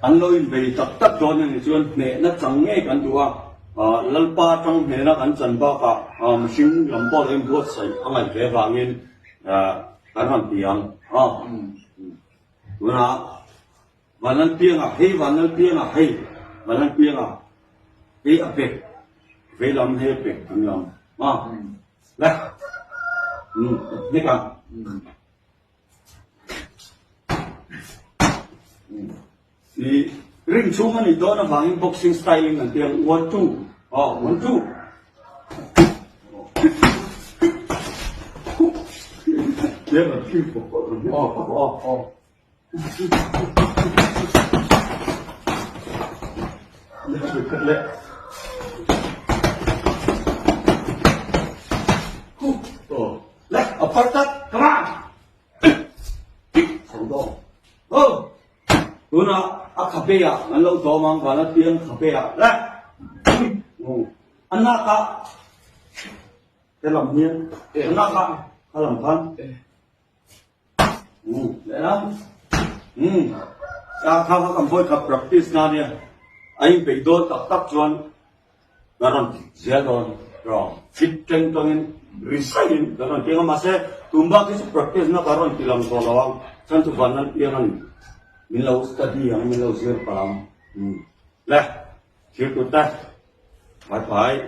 An lo inbei tak tak dawn a nih chuan hnehna chang ngei kan duh a, Lalpa atang hnehna kan chan bakah mihring lam pawh lo inbuatsaih a ngaih ve avangin kan rawn ti ang. Tunah Vanlalpianga hei Vanlalpianga hei Vanlalpianga hei a bek veilam hei a bek dinglam a le hnek ang. I ring chhung a nih dawn avangin boxing style in an ti ang one two aw one two Tunah a khabe ah an lo dawm ang van apiang khabe ah le a nak ah he lam hian a nak ah a lam khan lehlam a kha kha kan vawi khat practice na nia a inpeih dawn tak tak chuan Ka rawn ti zel dawn rawh. Fit teng tawngin ri saiin ka rawn ti ang a, mahse tun bak hi chu practice na ka rawn ti lang tawh lo ang, chuan chu van nan piang a ni. Min lo study ang, min lo zir palh ang. Le, thil tute, bye bye.